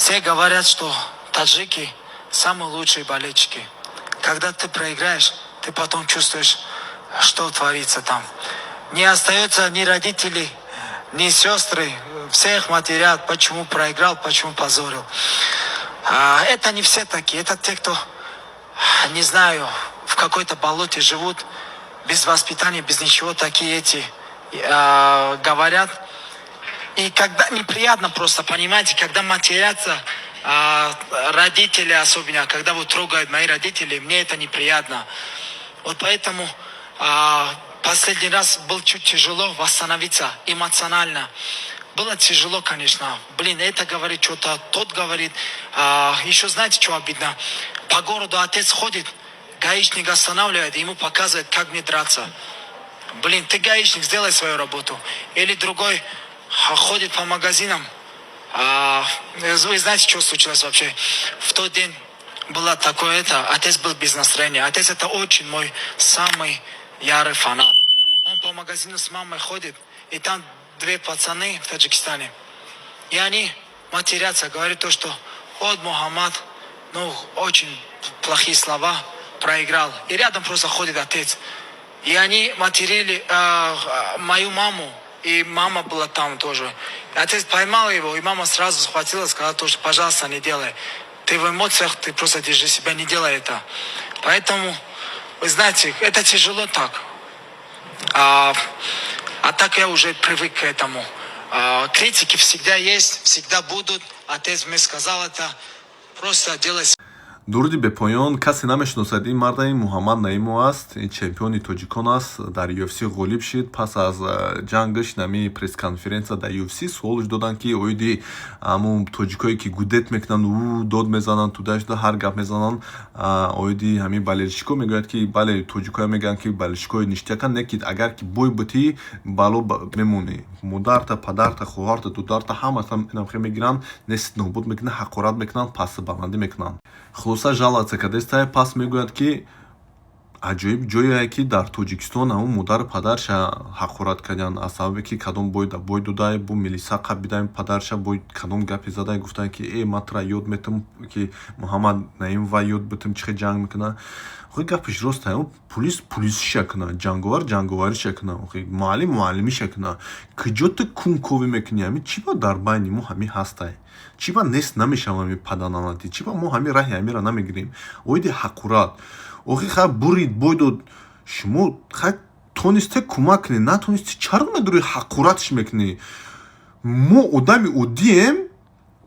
Все говорят, что таджики самые лучшие болельщики. Когда ты проиграешь, ты потом чувствуешь, что творится там. Не остается ни родителей, ни сестры. Всех матерят, почему проиграл, почему позорил. Это не все такие, это те, кто, не знаю, в какой-то болоте живут, без воспитания, без ничего, такие эти говорят. И когда неприятно просто, понимаете, когда матерятся родители особенно, когда вот трогают мои родители, мне это неприятно. Вот поэтому последний раз был чуть тяжело восстановиться эмоционально. Было тяжело, конечно. Блин, это говорит что-то, тот говорит. Еще знаете, что обидно? По городу отец ходит, гаишник останавливает, ему показывает, как мне драться. Блин, ты гаишник, сделай свою работу. Или другой ходит по магазинам. Вы знаете, что случилось вообще? В тот день было такое это, отец был без настроения. Отец — это очень мой самый ярый фанат. Он по магазину с мамой ходит, и там две пацаны в Таджикистане. И они матерятся, говорят то, что вот Мухаммад, ну, очень плохие слова, проиграл. И рядом просто ходит отец. И они материли мою маму, и мама была там тоже. И отец поймал его, и мама сразу схватила, сказала то, что, пожалуйста, не делай. Ты в эмоциях, ты просто держи себя, не делай это. Поэтому, вы знаете, это тяжело так. А так я уже привык к этому. Критики всегда есть, всегда будут. Отец мне сказал это. Просто делай Дуруди бепоён. Касе намешиносад ин марда, ин Муҳаммад Наимов аст, ин чемпиони тоҷикон аст, дар UFC ғолиб шид. Пас аз ҷангаш нами пресс-конференсия дар UFC суолш доданд, ки оиди ҳамун тоҷикое, ки гудет мекунанд, ӯ дод мезананд, тудашуда ҳар гап мезананд, оиди ҳамин болельщико мегӯяд, ки бале, тоҷикое мегӯянд, ки болельщикои ништякан, не ки агар ки бой бутӣ, бало мемонӣ, модарта, падарта, хоҳарта, дударта, ҳамата инамхе мегиранд, нест нобуд мекунанд, ҳақорат мекунанд, пасту баландӣ мекунанд. Хулоса, жаловаться кардестай. Пас мегӯяд, ки аҷоиб ҷое, ки дар Тоҷикистон ҳамун модару падарша ҳақорат карданд, аз сабабе ки кадом бой додай, бо милиса қабидай падарша, бой кадом гапе задай, гуфтанд, ки э, ман тура ёд метам, ки Муҳаммад Наимова ёд битам, чӣ хел ҷанг мекунад. Охи, гапаш рост, пулис пулисиша куна, ҷанговар ҷанговариша куна, охи, муаллим муаллимиша куна. Куҷо ту кунковӣ мекунӣ? Ҳами чӣ ба дар байни мо ҳами ҳастай? Чӣ ба нест намешавам ҳами паданалатӣ? Чӣ ба мо ҳами раҳи ҳамира намегирем оиди ҳақорат? Охи, ха, бурид, бой дод, шумо ха тонисте кӯмак кунед, натонисте, чаро медори ҳақоратш мекунӣ? Мо одами оддием,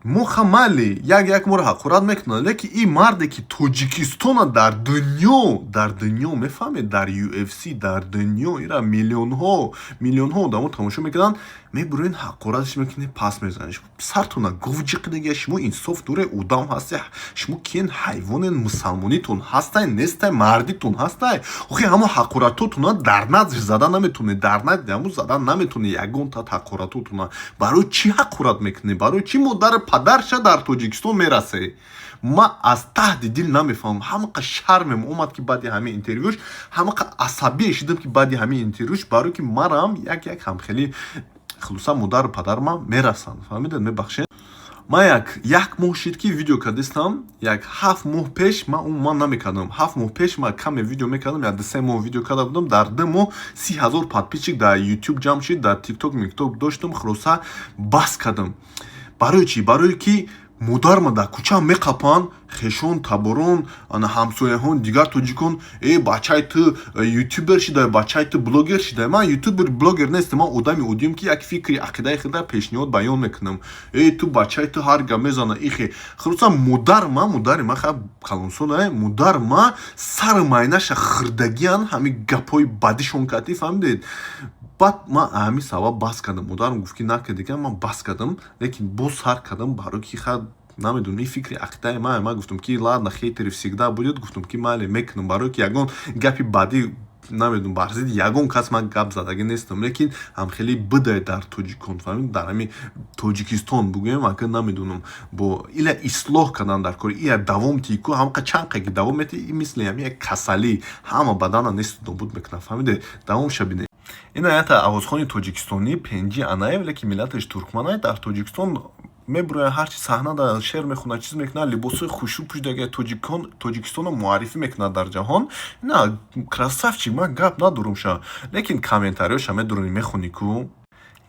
мо ха майли, як як моро ҳақорат мекунанд, лекин ин марде, ки Тоҷикистона дар дунё, дар дунё, мефаҳмед, дар UFC, дар дунё ира миллионҳо миллионҳо одамо тамошо мекунанд, мебурен, ҳақоратш мекунед, пас мезанед, сартона говҷиқидагия. Шумо инсоф доре? Одам ҳасте? Шумо киен? Ҳайвонен? Мусалмонитон ҳастай, нестай? Мардитон ҳастай? Охи, ҳамо ҳақоратотона дар наздиш зада наметонед, дар назди ҳамо зада наметонед ягон та ҳақоратотона. Барои чӣ ҳақорат мекунед? Барои чӣ модари падарша дар Тоҷикистон мерасе? Ма аз таҳди дил намефаҳмам. Ҳамақа шармем омад, ки баъди ҳамин интервюш ҳамақа асабие шидам, ки баъди ҳамин интервюш, барое ки марам як як ҳамхелӣ, хулоса, модару падармам мерасанд, фаҳмидед? Мебахшед, ман як моҳ шид, ки видео кардистам. Як 7 моҳ пеш ман умуман намекардам. 7 моҳ пеш ман каме видео мекардам, як 2-3 моҳ видео карда будам. Дар 2 моҳ 30 000 подписчик дар Ютуб ҷамъ шид, дар Тикток, микток доштам. Хулоса, бас кардам. Барои чӣ? Барое ки модарма дар кӯча меқапанд, хешон, таборон, ана ҳамсояҳон, дигар тоҷикон: «Э, бачаи ту ютубер шида, бачаи ту блогер шида». Ман ютубер, блогер нестам, ман одами оддием, ки як фикри, ақидаи худа пешниҳод, баён мекунам. «Э, ту, бачаи ту ҳар гап мезана», ихе. Хулоса, модарма, модари ма ха калонсона, модарма сари майнаша хирдагиян, ҳамин гапҳои бадишон кардӣ, фаҳмидед? Баъд ман ҳамин сабаб бас кардам. Модарам гуфт, ки накард, дигар ман бас кардам, лекин боз сар кардам, барои ки ха намедонам, ин фикри ақидаи ман. Ман гуфтам, ки ладно, хейтеры всегда будет. Гуфтам, ки майли, мекунам, барое ки ягон гапи бадӣ, намедонам, бар зидди ягон кас ман гап задагӣ нестам, лекин ҳамхеле бидай дар тоҷикон, фаҳмид, дар ҳамин Тоҷикистон бугӯем, ака, намедонам, бо ила ислоҳ кардан дар кори ия давом тику ҳамқа чанд ки давом мети, и мисли ҳами як касалӣ ҳама бадана несту нобуд мекунад, фаҳмиде? Давомша бинед. Ин аята овозхони тоҷикистонӣ Пенҷи Анаев, лекин миллаташ туркманай, дар Тоҷикистон. Мебурояд, ҳарчи саҳнада шеър мехонад, чиз мекунад, либосҳои хушрӯ пӯшидага, тоҷикон, Тоҷикистонро муаррифӣ мекунад дар ҷаҳон. На, красавчик, ман гап надорум ша, лекин комментариёша медуронӣ, мехонӣ ку,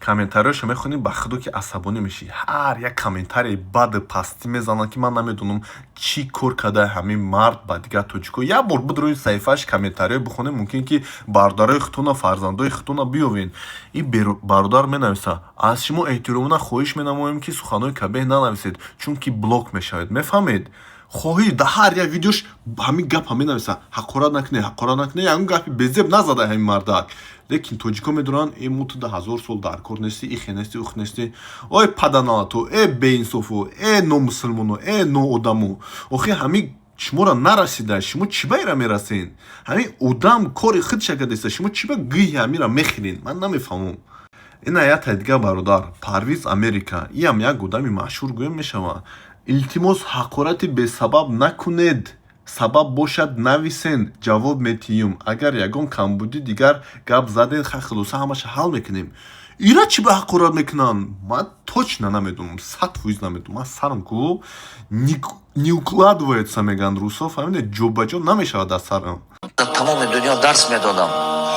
комментариёша мехонӣ, ба худо ки асабонӣ мешӣ. Ҳар як комментарии баду пастӣ мезананд, ки ман намедонам, чӣ кор карда ҳамин мард ба дигар тоҷико. Як бор бидрои саҳифааш, комментариё бихонем, мумкин ки бародарои худтона, фарзандои худтона биёвед. Ин бародар менависа: «Аз шумо эҳтиромона хоҳиш менамоем, ки суханҳои кабеҳ нанависед, чунки блок мешавед». Мефаҳмед? Хоҳиш дар ҳар як видеош ҳамин гапа менависа: «Ҳақорат накунед, ҳақорат накунед». Ягон гапи безеб назада ҳамин мардак, лекин тоҷико медонанд: «Э, мо ту да ҳазор сол дар кор нестӣ, ихе нестӣ, ух нестӣ». Ой, паданалато, э беинсофу, э номусулмону, э ноодаму! Охи ҳамин шуморо нарасида, шумо чӣ ба ира мерасен? Ҳамин одам кори худша кардеста, шумо чӣ ба гӯи ҳамира мехӯрен? Ман намефаҳмам. Ина яктай дигар бародар, Парвиз Америка, иам як одами машҳур гӯем мешавад. «Илтимос, ҳақорати бесабаб накунед. Сабаб бошад, нависен, ҷавоб метиҳем. Агар ягон камбудӣ дигар гап заден, ха, хулоса, ҳамаша ҳал мекунем». Ира чӣ ба ҳақорат мекунанд, ман точно намедонам, 100% намедонам. Ман сарам ку не укладывается, мегӯянд русо, фаҳмиде? Ҷобаҷо намешавад дар сарам. Дар тамоми дунё дарс медодам,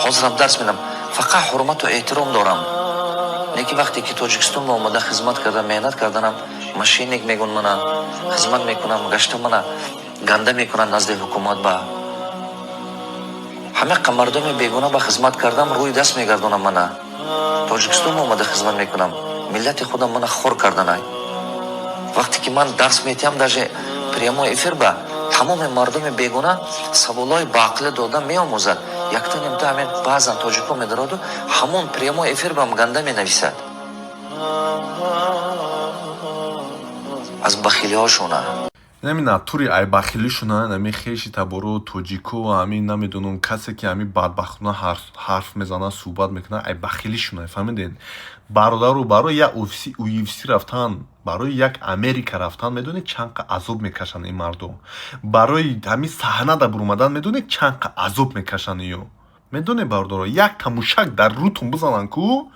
ҳозирам дарс медам, фақат ҳурмату эҳтиром дорам. Лекин вақте ки Тоҷикистон ба омада хизмат кардам, меҳнат карданам, мошенник мегӯн мана, хизмат мекунам, гашта мана ганда мекунанд назди ҳукумат. Ба ҳамақа мардуми бегуна ба хизмат кардам, рӯи даст мегардонам. Мана Тоҷикистон омада хизмат мекунам, миллати худам мана хор карданай. Вақте ки ман дарс метиҳам, даже прямой эфир ба тамоми мардуми бегуна саволҳои баақлӣ дода меомӯзад, якта нимта ҳамин баъзан тоҷико медароду ҳамон прямой эфир бам ганда менависад аз бахилиҳошона. Ҳамин натури ай бахилишона, ҳамин хеши таборо, тоҷико, ҳамин намедонам, касе ки ҳамин бадбахтона ҳарф мезанад, суҳбат мекунад, ай бахилишона, фаҳмидед, бародару? Барои як UFC рафтан, барои як Америка рафтан, медонед, чанд қа азоб мекашанд ин мардум? Барои ҳамин саҳнада буромадан, медонед, чанд қа азоб мекашанд ё? Медонед, бародаро, якта мушак дар рӯтон бизананд ку,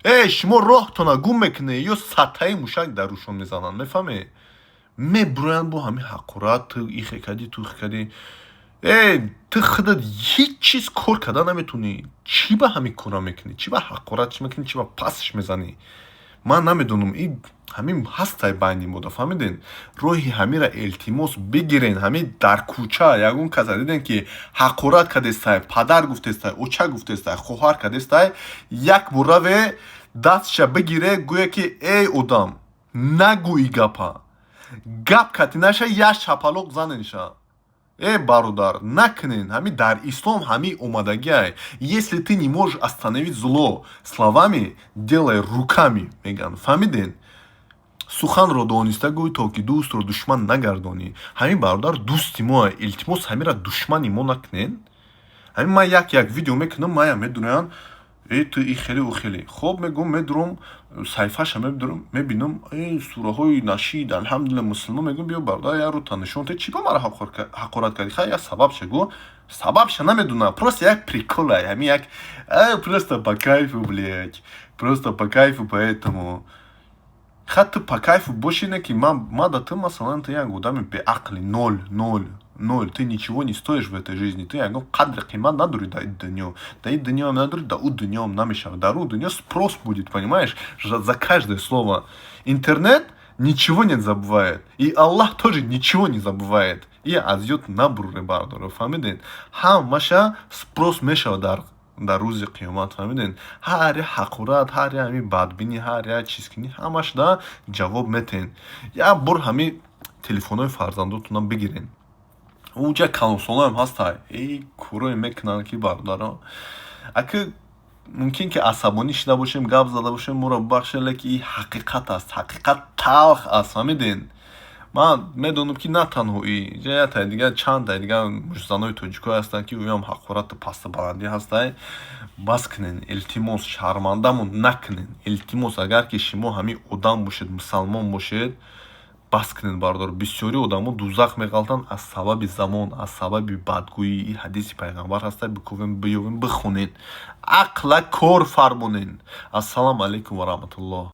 э, шумо роҳтона гум мекунед, ё садтаи мушак дар рӯшон мезананд, мефаҳмед? Мебуроянд бо ҳамин ҳақорат: «Ту ихе кардӣ, ту ихе кардӣ». Э, ту худат ҳеҷ чиз кор карда наметавонӣ, чӣ ба ҳамин кора мекунӣ? Чӣ ба ҳақоратш мекунӣ? Чӣ ба пасш мезанӣ? Ман намедонам, и ҳамин ҳастай байни мода, фаҳмиден? Роҳи ҳамира илтимос бигирен. Ҳамин дар кӯча ягон каса диден, ки ҳақорат кардестай, падар гуфтестай, оча гуфтестай, хоҳар кардестай, як бор раве, дастша бигире, гӯе ки: «Эй одам, нагӯ и гапа». Гап кати наша, як шапалоқ заненша. Э, бародар, накунен. Ҳамин дар ислом ҳамин омадагиай: «Если ты не можешь остановить зло словами, делай руками», мегӯянд, фаҳмиден? «Суханро дониста гӯй, то ки дӯстро душман нагардонӣ». Ҳамин бародар дӯсти моа, илтимос, ҳамира душмани мо накунен. Ҳамин ман як як видео мекунам, мая медуноянд: «Э, ту и хеле, ӯ хеле». Хоб, мегӯм, медурам саҳифаша, медурам, мебинам, э, сураҳои нашид, алҳамдулилла, мусулмон. Мегӯм: «Биё, бародар, як рӯта нишон те, чӣ ба мара ҳақорат кардӣ?» Хай, як сабабша гӯ. Сабабша намедонам, просто як прикола, ҳамин як просто по кайфу, блядь, просто по кайфу. Поэтому ха, ту по кайфу боши, не ки ма да ту, масалан, ту як одами беақли, ноль, ноль, ноль, ты ничего не стоишь в этой жизни, ту ягон қадри қимат надорӣ дар ин дунё, дар ин дунёам надорӣ, дар ӯ дунёам намешавад. Дар ӯ дунё спрос будет, понимаешь, за каждое слово. Интернет ничего не забывает, и Аллах тоже ничего не забывает. И аз ёд набуре, бародаро, фаҳмидед? Ҳамаша спрос мешавад дар рӯзи қиёмат, фаҳмидед? Ҳар як ҳақорат, ҳар як ҳамин бадбинӣ, ҳар як чизкунӣ, ҳамаш да ҷавоб метен. Як бор ҳамин телефонҳои фарзандотонам бигирен. Уҷа калонсолоам ҳастай, эй, корое мекунанд, ки, бародаро, аки мумкин ки асабонӣ шида бошем, гап зада бошем, моро бубахшед, лекин ин ҳақиқат аст, ҳақиқат талх аст, фаҳмидед? Ман медонам, ки на танҳо и ҷаятай дигар, чандтай дигар мужзанои тоҷикое ҳастанд, ки ӯям ҳақорату пасту баландӣ ҳастай. Бас кунен, илтимос, шармандамон накунен, илтимос. Агар ки шумо ҳамин одам бошед, мусалмон бошед, бас кунед, бародар. Бисёри одамо дузах меғалтанд аз сабаби замон, аз сабаби бадгӯӣ. И ҳадиси пайғамбар ҳаста, бикувем, биёвем, бихонед, ақла кор фармонед. Ассалому алайкум ва раҳматуллоҳ.